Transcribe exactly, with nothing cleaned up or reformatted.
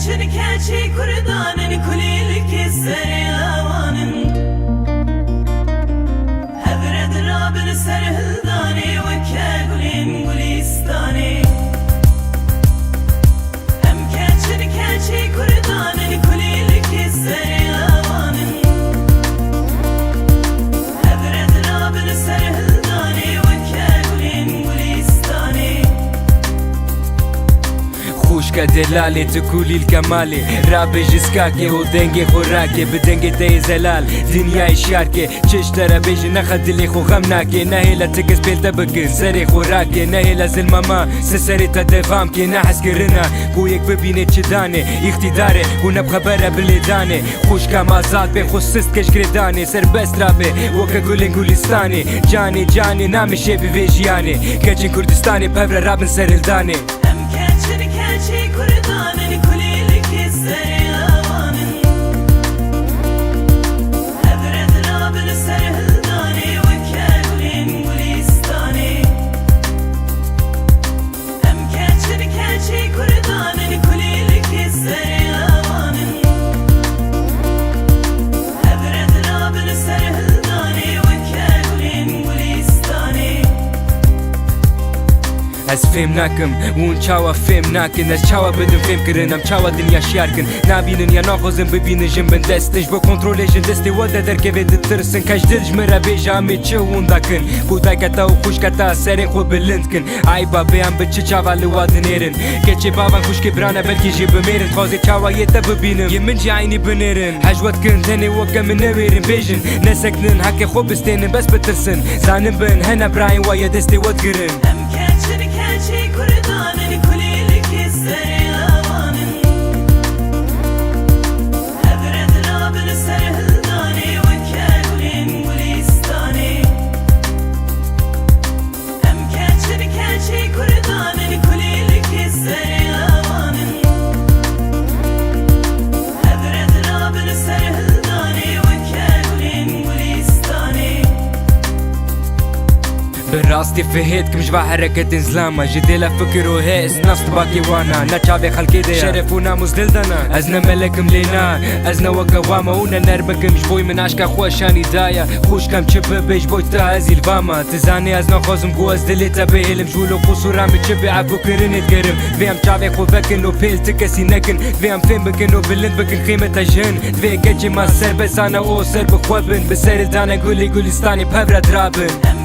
Çirkeçî kurdan in kulîlkê serê lawan in. Hev re dirabin ser hildanê weke gulên gulîstanê. Em keçin keçê kurdan in kulîlkê serê lawan in. Hev re dirabin ser hildanê weke gulên gulîstanê. Xwişke delalê tu kulîlke malê. Rabêj ji skakê û dengê xwe rake. Bi dengê te yê zelal dinyayê şiyar ke. Çi ji te re bêjin nexe dilê xwe xem nake. Nehêle ti kes pêl te bikin serê xwe rake. Nehêle zilma ma ser serê te devam ke. Ne hezkirina ku yek bibîne çi dane îqtîdarê ku ne bi xebere bi lêdanê. Xwişka ma zad bê xwe sist ke ji girêdanê serbest rabe weke gulên gulîstanê. Canê canê namişê bi vê jiyanê. Keçên Kurdistanê bi hev re rabin serhildanê. Em keçin keçê kurdan in kulîlkê serê lawan in. Hev re dirabin serhildanê weke gulên gulîstanê. Em keçin keçê kurdan in kulîlkê serê lawan in. Hev re dirabin serhildanê weke gulên gulîstanê. Ez fêm nakim, hûn çawa fêm nakin? Ez çawa bidim fêm kirin? Em çawa dinya şiyar kin? Nabînin ya naxwazin bibînin jin bin dest. Ji bo kontrolê jin destê we de derkeve ditirsin. Keç dil ji min re bêje em ê çi hûn dakin? Ku dayke te û xwişke te serê xwe bilind kin. Eyba bê em bi çi çava li wa dinêrin? Keçê bavan xwişkê birane belkî jî bimêrin. Dixwazê çawa yê te bibînim, yê min jî eynî binêrin. Hej we dikin tenê weke min newêrin. Bêjin nesekinin heke xwe bistênin bes bitirsin. Zanin bin hene birayên we yê destê we digirin. Em keçin keçê kurdan in kulîlkê serê lawan in. Hev re dirabin serhildanê weke gulên gulîstanê. Em keçin keçê kurdan in kulîlkê serê lawan in. Hev re dirabin serhildanê weke gulên gulîstanê. Bi rastî fihêt kim ji va hereketên zilama. Ji dêla fikir û hês nas tibakê wana. Ne çavê xelkê de ya. Şeref û namûs dil dana. Ez ne melekim lê na. Ez ne weke wama û ne nermekim. Ji boy min aşka xwe şanî daya. Xwişkem çi bibe ji boy te ez îlvama. Tu zanî ez naxwazim ku ez dilê te bihêlim. Ji wilo qusûra min çi be ev û kirinê digerim. Divê em çavê xwe vekin û pêl ti kesî nekin. Divê em fêm bikin û bilind bikin qîmeta jin. Divê keçê ma serbestane û ser bi xwe bin. Bi serê dane gulê gulistanê bi hev re dirabin. Em